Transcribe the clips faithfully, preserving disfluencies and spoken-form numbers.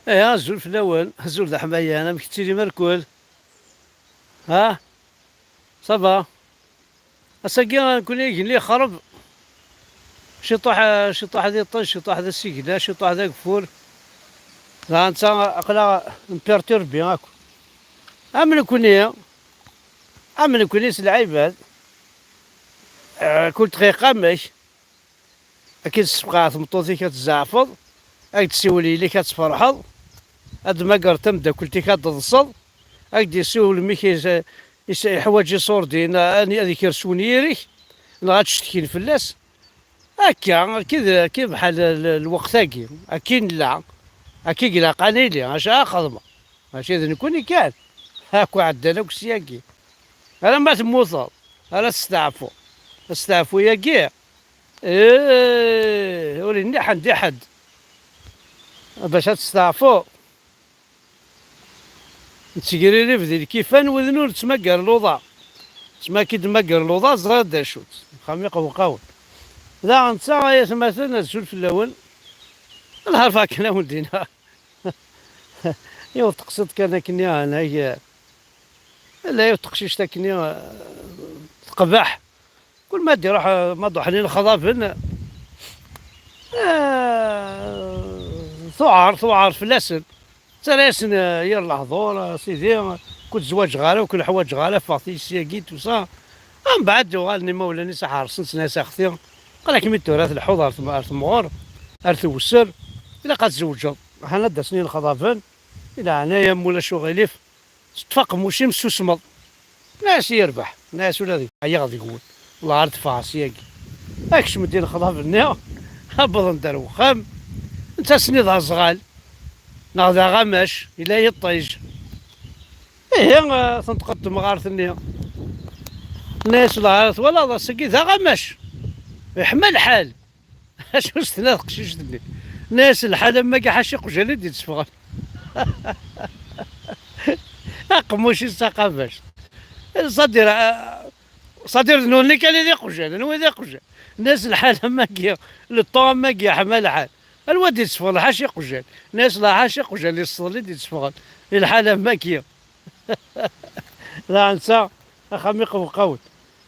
Eh, azul fell-awen, azul d aḥmayan, amek tettilim a lkul? Ha? Ça va? Ass-agi, nekkni igenni yexreb. Ciṭuḥ, ciṭuḥ d iṭij, ciṭuḥ d asigna, ciṭuḥ d ageffur. Dɣa netta aql-aɣ nperturbi akk. Am nekkni, am nekkni s lɛibad, eh, kul dqiqa amek. Ad k-id-tessefqeɛ tmeṭṭut-ik ad tzeɛfeḍ, ad k-d-tessiwel yelli-k ad tferḥeḍ, ad d-tmagreḍ tameddakelt-ik ad d-teḍseḍ, ad k-d-yessiwel mmi-k is-, is-, iḥwaǧ iṣurdiyen, ad, ad ikres wenyir-ik, neɣ ad ttcetkin fell-as. Akka, akka i d, akka i d bḥal l-, lweqt-agi, akka i nella, akka i ilaq ad nili, acu ara xedmeɣ? Mačči d nekkni kan, akk ɛeddan akk syagi. Alamma temmuteḍ, ara testeɛfuḍ. Asteɛfu-yagi, eh, ur yenni ḥedd i ḥedd. Bac ad testeɛfuḍ, nettegririb di lkifan, widen ur nettmagar luḍa. Ttma ki d-magar luḍa, ẓriɣ d acu-tt. Xami qewqawen. Daɣen netta, ay atmaten, azul fell-awen. Lḥerf akken a wen-d-iniɣ. Yiwet teqsiḍt kan akkenni, anag, la yiwet teqcict akkenni, eh, teqbeḥ. Kul ma d-iruḥ, eh, ma d-uḥnin lexḍaben, eh, tuɛer, tuɛer fell-asen. Tettarra-yasen, eh, yir lehdur, eh, sidi, eh, ur k-id-zwaǧeɣ ara, ur ken-ḥwaǧeɣ ara, ffɣet-iyi syagi, tout ça. Mbeɛd uɣalen imawlan-is ḥersen-tt, nnan-as, axti, qqel akken mi d-tura tleḥḥuḍ ar tem-, ar temɣer, ar tewser, ilaq ad tzewǧeḍ. Ḥan ad d-asen yilexḍaben, di leɛnaya-m, ulac uɣilif, teṭṭef aqemmuc-im, tessusmeḍ. Nnan-as yerbeḥ, nnan-as ula d ɛyiɣ deg-wen, wellah ar teffɣeɣ syagi. Akcem-d i lexḍab-nni, wwḍen-d ar wexxam, netta ass-nni d aẓɣal, neɣ d aɣamac, yella yiṭij. Ihi, eh, tenṭeq-d temɣart-nni. Nnan-as wellah ar twalaḍ, ass-agi d aɣamac, iḥma lḥal. Acu s-tenna teqcict-nni? Nnan-as lḥal am wagi ḥaca iqjan i d-itteffɣen. Aqemmuc-is d taqabact. Sadir, ah, Sadir d nutni kan i d iqjan, anwa i d iqjan? Nnan-as lḥal am wagi, le temps am wagi, ḥma lḥal. Anwa d-itteffɣen ḥaca iqjan? Nnan-as la ḥaca iqjan yesseḍli d-itteffɣen. Lḥal am wagi. Daɣen netta, axxam iqewqawen.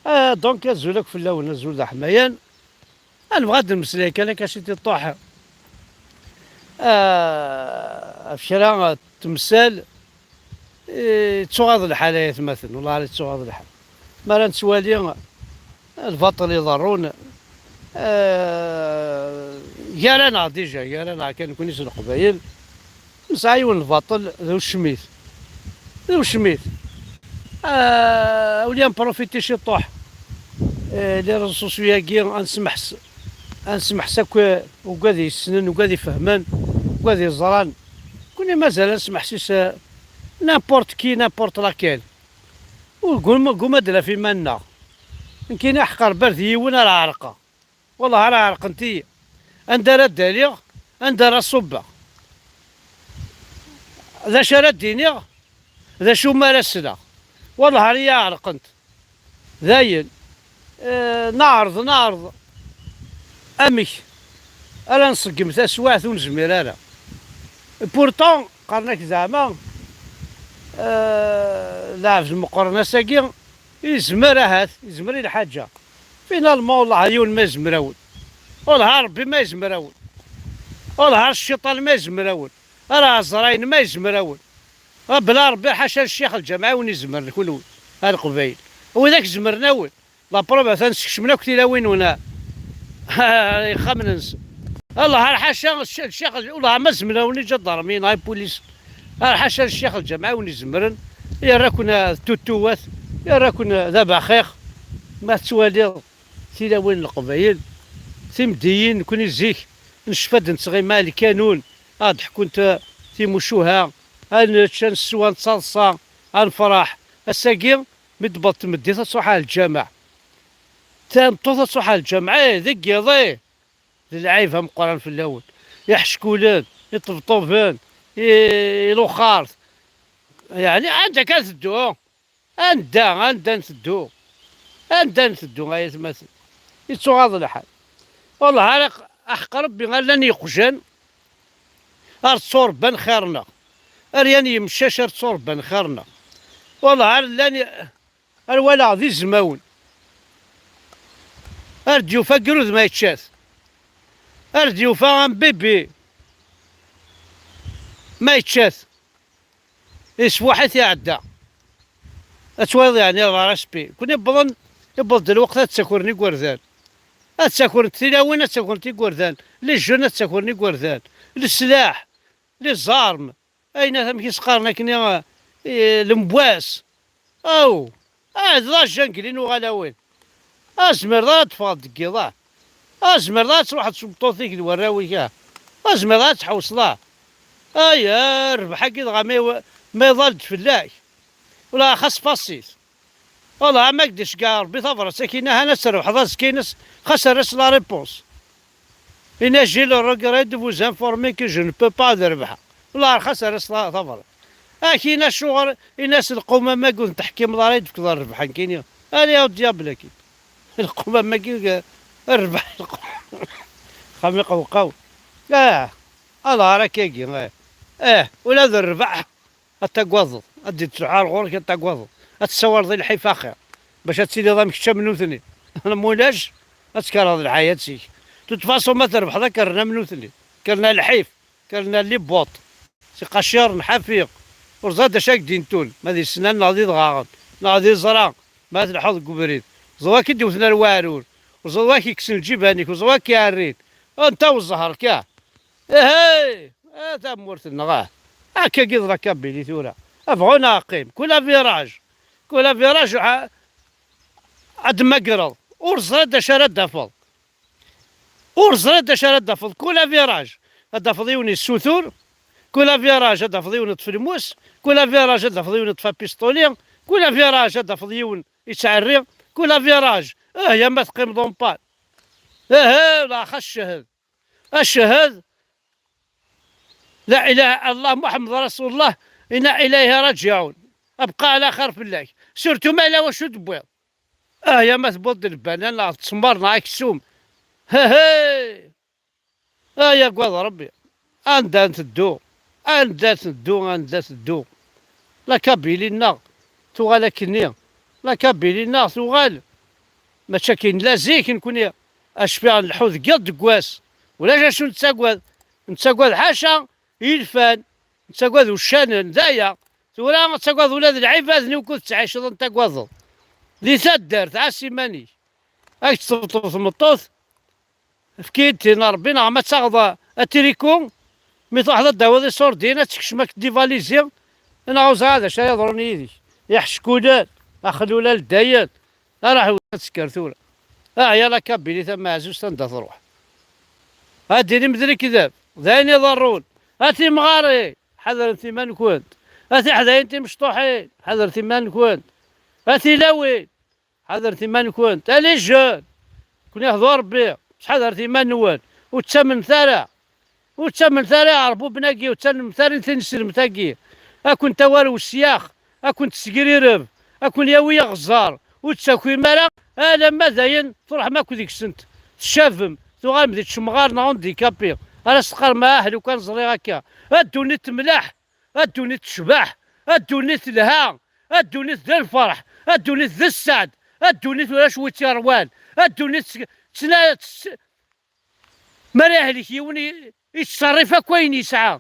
Ah, donc azul akk fell-awen, azul d aḥmayan. Ah, nebɣa ad d-nemmeslay kan akka si tiṭṭuḥ. Ah, ɣef kra n temsal, eh, yettuɣaḍ lḥal ay atmaten, wellah ara yettuɣaḍ lḥal. Mi ara nettwali lbaṭel iḍerrun, eh, gar-aneɣ déjà, gar-aneɣ kan nekkni s Leqbayel, nesɛa yiwen lbaṭel d ucmit. D ucmit. Ah, ula nprofiti ciṭuḥ. Eh, les réseaux sociaux-agi, ad nsemmeḥs-, ad nsemmeḥs akk, eh, ugad yessnen, ugad ifehmen, ugad yeẓran. Kuni mazal ad nsemmeḥsis, eh, n'importe qui, n'importe laquelle. Ur gum-, guma d laf iman-nneɣ. Nekkini ḥeqq Rebbi ar d yiwen ara ɛerqeɣ. Wellah ara ɛerqent-iyi. Anda ara ddaliɣ, anda ara ṣubbeɣ. D acu ara d-iniɣ, d acu mi ara sleɣ. Wellah ara iyi-ɛerqent. Dayen, eh, neɛreḍ, neɛreḍ. Amek ara nṣeggem taswiɛt ur nezmir ara? Pourtant, qqaren-ak zeɛma, eh, lɛebd meqqren ass-agi, yezmer ahat, yezmer i lḥaǧa. Finalement, wellah ar yiwen ma yezmer-awen. Wellah ar Rebbi ma yezmer-awen. Wellah ar cciṭan ma yezmer-awen. Ar ɛezrayen ma yezmer-awen. Bla Rebbi, ḥaca ccix lǧameɛ i wen-izemren kunwi, a Leqbayel. Widak zemren-awen. La preuve, atan skecmen akk tilawin-nwen, a, ixxamen-nsen. Allah, ar ḥaca, cc-, ccix, Allah, ma zemren-awen iǧadarmiyen, ay pulis. Ar ḥaca ccix lǧameɛ i wen-izemren, yerra-ken d tuttuwat, yerra-ken d abaxix. Ma tettwaliḍ tilawin n Leqbayel, timeddiyin, nekkni zik, necfa-d nettɣima lkanun, ad d-ḥkunt timucuha, ad nečč, ad nessew, ad nettaḍsa, ad nefṛeḥ. Ass-agi, mi d-tewweḍ tmeddit, ad truḥ ar lǧameɛ. Tameṭṭut ad truḥ ar lǧameɛ, eh, deg yiḍ, eh, d lɛib ameqqran fell-awen. Iḥeckulen, iṭebṭuben, i-, iluxart. Yeɛni, anda kan teddu, anda, anda nteddu, anda nteddu, ay atmaten. Yettuɣaḍ lḥal. Wellah, ara q-, aḥeqq Rebbi, llan yeqjan, Ar ttṛebban xir-nneɣ. Ar yan yemcac ar ttṛebban xir-nneɣ. Wallah, ar llan, ar walaɣ d izmawen. Ar d-yufa agrud ma yečča-t. Ar d-yufa am bibi ma yečča-t. Isfuḥ-it iɛedda. Ad twaliḍ yeɛni ɣer aspi. Kun iwwḍen, iwweḍ-d lweqt ad ttakren igerdan. Ad ttakren tilawin, ad ttakren igerdan. Les jeunes ad ttakren igerdan. Leslaḥ, les armes. Ayen at amek i s-qqaren akken i, i, lemwas. Aw! Ah, d la jungle i nuɣal a win. Azmer d ara d-teffɣeḍ deg yiḍ, ah. Azmer d ara truḥeḍ s tmeṭṭut-ik d warraw-ik, ah. Azmer d ara tḥewṣeḍ, ah. Ay, ah, rrbeḥ-agi dɣa ma iwa-, ma iḍal-d fell-ak. Wala xas faṣṣit. Wala, ama k-d-iceggeɛ Rebbi tabrat-agi, ahan ad trebḥeḍ azekka-ines, xas err-as la réponse. Ina, j'ai le regret de vous informer que je ne peux pas ad rebḥeɣ. Wala, xas err-as la tabrat. Ak-ina acuɣer, ina-s lqumam-agi ur ten-teḥkimeḍ ara i d-tefkeḍ rrbeḥ nekkini. Allez au diable-agi. Lqumam-agi, eh, rrbeḥ, lqumam. Xam iqewqaw. Ah, alɣar akkagi, eh. Eh, ula d rrbeḥ, ad tagadeḍ. Ad d-ittruḥ ar ɣur-k, ad tagadeḍ. Ad tessawaleḍ i lḥif axir. Bac ad tiliḍ am kečč am nutni. Ma ulac, ad tkerheḍ lḥayat-ik. De toute façon, ma trebḥeḍ, ad k-rren am nutni. Kerna lḥif, kerna libbuṭ. Si qaciren ḥafi. Ur ẓriɣ d acu ak-d-intun, ma di snan neɣ di idɣaɣen, neɣ di ẓra, ma telḥuḍ deg ubrid. Ẓeḍwa k-id-iwten ar waɛrur, ur ẓeḍwa k-ikksen lǧiban-ik, ur ẓeḍwa k-iɛerrin. Anta u zzher ka? Ihey! A tamurt-nneɣ, ah! Akkagi d la Kabylie tura. Abɣu neɣ qqim, kul aviraj, kul aviraj a-, ad d-temmagreḍ. Ur ẓriɣ d acu ara d-tafeḍ. Ur ẓriɣ d acu ara d-tafeḍ. Kul aviraj ad d-tafeḍ yiwen yessutur, kul aviraj ad d-tafeḍ yiwen yeṭṭef lmus, kul aviraj ad d-tafeḍ yiwen yeṭṭef apistoli, kul aviraj ad d-tafeḍ yiwen yettɛerri, kul aviraj, ah, ya ma teqqimeḍ en panne. Aha, la xas cehhed. Acehhed, la ilaha illallah Muḥemmed Rasulullah, inna ilayhi raǧiɛun. Abqa ɛla xir fell-ak. Surtout ma yella wacu d-tewwiḍ. Ah, ya ma tewwiḍ-d lbana neɣ ttsemmer neɣ aksum. Hehe! Ah, ya agad Rebbi. Anda nteddu? Anda teddu? Anda teddu? La Kabylie-nneɣ tuɣal akkenni. La Kabylie-nneɣ tuɣal. Mačči akken la zik nekni. Acfiɣ nleḥḥu deg yiḍ deg wass. Ulac acu nettagad. Nettagad ḥaca ilfan. Nettagad uccanen. D aya. Tura ad tagadeḍ ula d lɛibad-nni ukud tettɛiceḍ ad tagadeḍ. Di taddart, ɛass iman-ik. Ad k-teṭṭef tmeṭṭut. Efk-iyi-d tin a Rebbi, neɣ ma taɣeḍ atriku, mi truḥeḍ ad d-tawiḍ iṣurdiyen, ad tekcem akk divalizi, neɣ ur ẓriɣ d acu ara yeḍrun yid-k. Iḥeckulen, axlulal dayen, ara ḥewsen ad tekker tura. Aɛya la Kabylie tamaɛzuzt anda truḥ. Ad d-tinim d lekdeb, d ayen iḍerrun. A timɣarin, ḥadret iman-nkent. A tiḥdayin timecṭuḥin, ḥadret iman-nkent. A tilawin, ḥadret iman-nkent. A les jeunes, ken-iḥḍu Rebbi, ttḥadaret iman-nwen. Ur ttamnet ara. Ur ttamnet ara iɛerbuben-agi, ur ttamnet ara i tineslemt-agi. Ad kent-awar wesyax, ad kent-tesgrireb, ad ken-yawi aɣeẓẓar. Ur d-takim ara alamma dayen truḥem akk deg-sent. Tcabem, tuɣalem di tcemɣar neɣ handicapé. Ara s-teqqarem ah lukan ẓriɣ akka. A ddunit temleḥ, a ddunit tecbeḥ, a ddunit telha, a ddunit d lferḥ, a ddunit d sseɛd, a ddunit ulac wi tt-yerwan, a ddunit s-, ttna-, s-, mi ara yehlek yiwen i-, yettṣerrif akk ayen yesɛa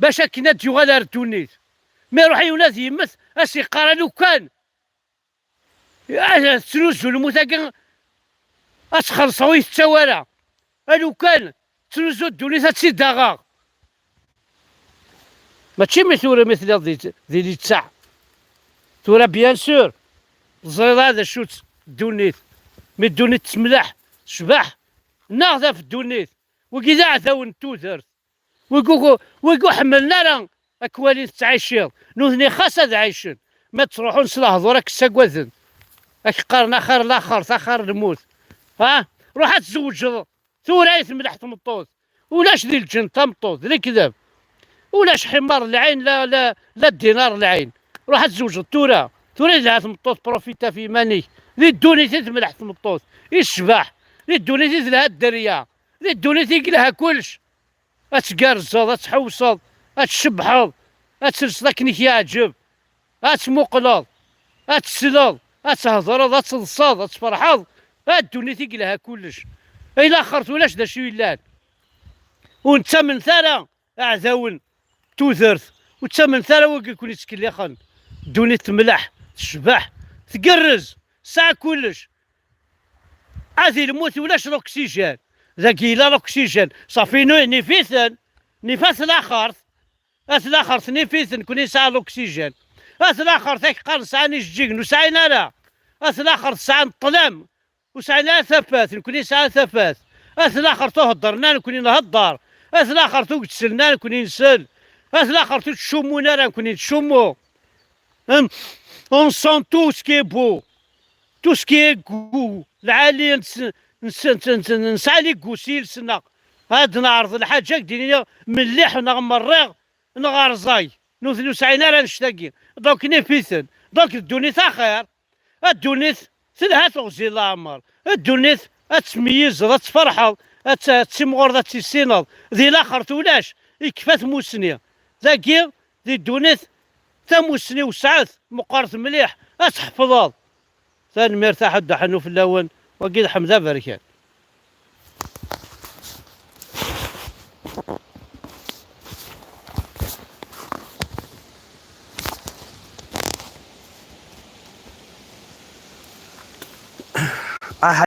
bac akken ad d-yuɣal ar ddunit. Mi iruḥ yiwen ad yemmet, a s-yeqqar a lukan. Ah, tettnuzu lmut-agi, ad tt-xellṣeɣ ur yi-tettawi ara. A lukan tettnuzu ddunit ad tt-id-aɣeɣ. Mačči mi tura mi telliḍ di, di littaɛ. Tura, bien sûr, teẓriḍ ara d acu-tt ddunit. Mi ddunit tesmleḥ, tecbeḥ, neɣ taf ddunit. Wigi d aɛdawen n tudert. Wigi ur, wigi ur ḥemmlen ara ad k-walin tettɛiciḍ. Nutni xas ad ɛicen, ma ttruḥun s lehdur ad k-ssagaden. Ad k-qqaren axir laxert, axir lmut. Ha? Ruḥ ad tzewǧeḍ tura i temleḥ tmeṭṭut. Ulac di lǧenn tameṭṭut, d lekdeb. Ulac ḥimar lɛin, la, la, la dinar lɛin. Ruḥ ad tzewǧeḍ tura. Tura i telha tmeṭṭut, profita f yiman-ik. Di ddunit i temleḥ tmeṭṭut, i tecbeḥ. Di ddunit i telha dderya. Di ddunit i yelha kullec. Ad tgerrzeḍ, ad tḥewseḍ, ad tcebbḥeḍ, ad telseḍ akken i k-yeɛǧeb, ad tmuqleḍ, ad tesleḍ, ad thedreḍ, ad teḍseḍ, ad tferḥeḍ. A ddunit i yelha kullec. Ay laxert ulac d acu yellan. Ur nettamnet ara aɛdawen n tudert, ur ttamnet ara wagi ken-yettkellixen. Ddunit temleḥ, tecbeḥ, tgerrez, tesɛa kullec. Ad ilmut ulac l'oxygène. Dagi yella l'oxygène. Safi nu-, nif-iten, nif at laxert. At laxert nif-iten, nekni nesɛa l'oxygène. At laxert ak qqaren sɛan ijeǧǧigen, ur sɛin ara. At laxert sɛan ṭṭlam, ur sɛin ara tafat, nekni nesɛa tafat. At laxert ur heddren ara, nekni nhedder. At laxert ur gesslen ara, nekni nsell. At laxert ur ttcummun ara, nekni nettcummu. Hum, on sent tout ce qui est beau, tout ce qui est goût. Lɛali, nesɛa les goûts s yiles-nneɣ. Ad neɛreḍ lḥaǧa, ad d-iniɣ melliḥ neɣ merriɣ neɣ rẓag. Nutni ur sɛin ara annect-agi. Donc, nif-iten. Donc, ddunit axir. A ddunit telha, teɣzi leɛmer. A ddunit ad tmeyyzeḍ, ad tferḥeḍ, ad tt-, ad timɣureḍ, ad tissineḍ. Di laxert ulac, ikfa tmussni. Dagi, di ddunit, tamussni wesɛet, meqqret mliḥ, ad tḥefḍeḍ. Tanemmirt a Ḥedd Ḥannu fell-awen, wagi d Ḥmed Aberkan.